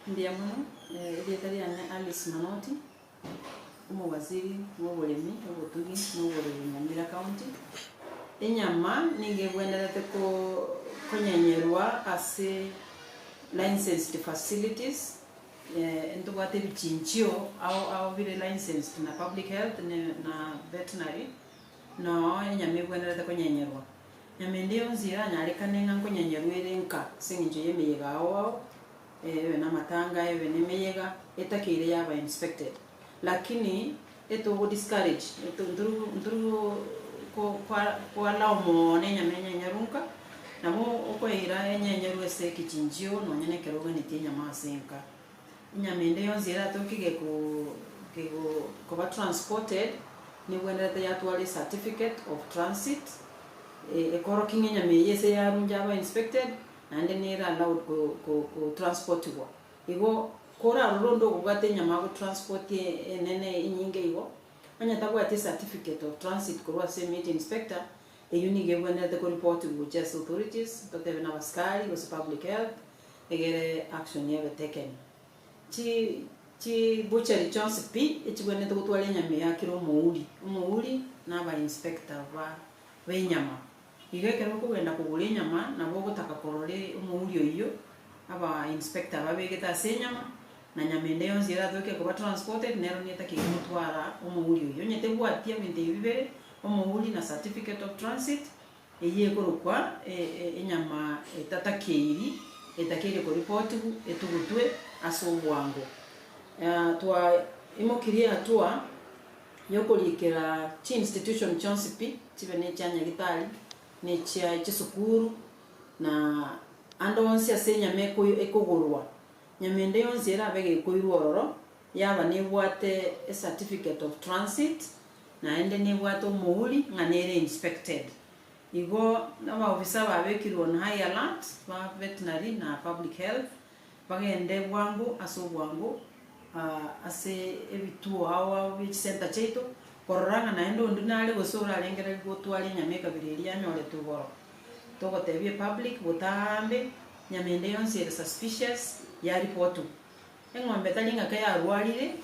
Mbuya mono, erieta riane Alice Manoti, omowaziri bwa oboremi, obotugi na oborebi Nyamira County. Enyama nigo ebwenerete konyenyerwa ase licensed facilities, ntobwate ebichinchio ao ao bire licensed na public health na veterinary, noo enyama ebwenerete konyenyerwa. Nyama ende yonsi eranyarekane ng'a nkonyenyerwa ere nka ase eng'encho y'emeyega ao ao, ebe namatanga ebe nemeyega, etakeire yaba inspected. Lakini etogo discourage, ntori ntori ko ko allow mono enyama enyenyerwe nka, nabo okoira enyenyerwe ase ekechinchio nonye na ekero oganetie enyama ase enka. Enyama ende yonsi eratoke geko gego koba transported, nebwenerete yatwara ecertificate of transit, ekorokia ng'a enyama eye ase yaruncha yaba inspected, naende nere allowed ko ko kotransportigwa. Igo, korarore onde okobwata enyama agotransport enene enyinge igo, onye tabwati ecertificate of transit korwa ase meat inspector, eyio nigo ebwenerete koripotiwa gochia ase authorities, totebe na abasikari gose public health, egere action ebe taken. Chi chi butchery chionsi pi, echibwenerete gotwara enyama eyakire omouri, omouri na aba inspector ba b'enyama. Igo ekero okogenda kogora enyama, nabo ogotaka korora omouri oyio, aba inspector babegete ase enyama, na nyama ende yonsi eratoke koba transported, nero netakeire gotwara omouri oyio. Onye tebwati ebinto ebi bibere, omouri na certificate of transit, Eyio ekorokwa enyama etatakeiri, etakeire koripotigwa, etugutwe ase obwango. Twaimokirie hatua yokorikera chiinstitution chionsi pi, chibe ne chia Nyagitari, ne chia chisukuru, na ande onsi ase enyama ekogorwa. Nyama ende yonsi erabe gekoirwa ororo, yaba nebwate ecertificate of transit, naende nebwate omouri ng'a nere inspected. Igo abaofisa babekirwe on high alert ba veterinary na public health bagende bwango ase obwango ase ebituo ao ao bie chisenta chiaito korora ng'a naende onde nare gose orarengereria gotwara enyama ekabira eria yanyoretwe igoro. Togotebia epublic botaambe nyama ende yonsi ere suspicious yaripotwa. Eng'ombe tari ng'ake yarwarire,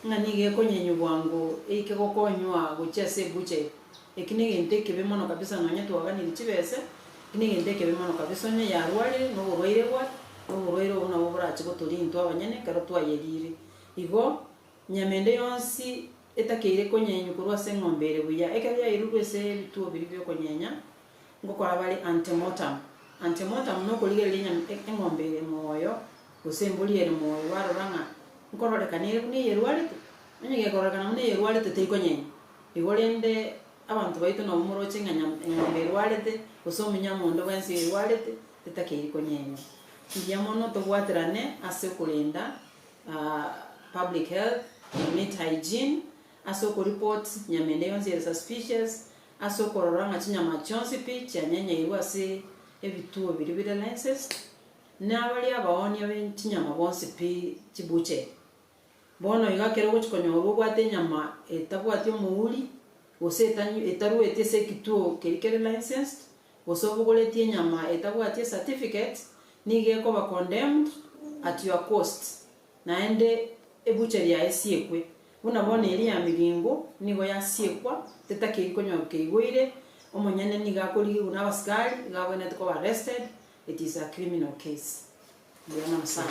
ng'a nigo ekonyenywa bwango eike gokonywa gochia ase ebuchari. Eki negento ekebe mono kabisa nonye twaganirie chibese, eki negento ekebe mono kabisa onye yarwarire na oborwaire ebwate, na oborwaire obwo nabwo borache gotoria intwe abanyene ekero twayerire. Igo, nyama ende yonsi etakeire konyenywa korwa ase eng'ombe ere buya, ekero yairurwe ase ebituo biria biokonyenya, ngokora bare ante-mortem. Ante-mortem nokorigereria enyama eng'ombe ere moyo, gose embori ere moyo, barora ng'a nkororekana ere buna eyerwarete, onye gekororekana buna eyerwarete terikonyenya. Igo rende abanto baito nabo moroche ng'a nyam eng'ombe erwarete, gose omonyama onde bwensi oyorwarete, tetakeiri konyenywa. Mbuya mono tobwaterane ase okorenda public health na meat hygiene, ase okoreport nyama ende yonsi ere suspicious, Ase okorora ng'a chinyama chionsi pi chianyenyeirwe ase ebituo biria bire licensed, na baria abaoonia be chinyama bonsi pi chibucheri. Bono iga ekero ogochia konyorwa obwate enyama etabwati omouri, gose etarueti ase ekituo keria kere licensed, gose obogoretie enyama etabwati ecertificate, nigo ekoba condemned at your cost. Naende ebuchari yaye esiekwe, buna bono eria ya megingo nigo yasiekwa, tetakeiri konyorwa keigoire, omonyene nigo akorigigwa nabasikari, igo agwenerete koba arrested, it is a criminal case. Mbuya mono sana.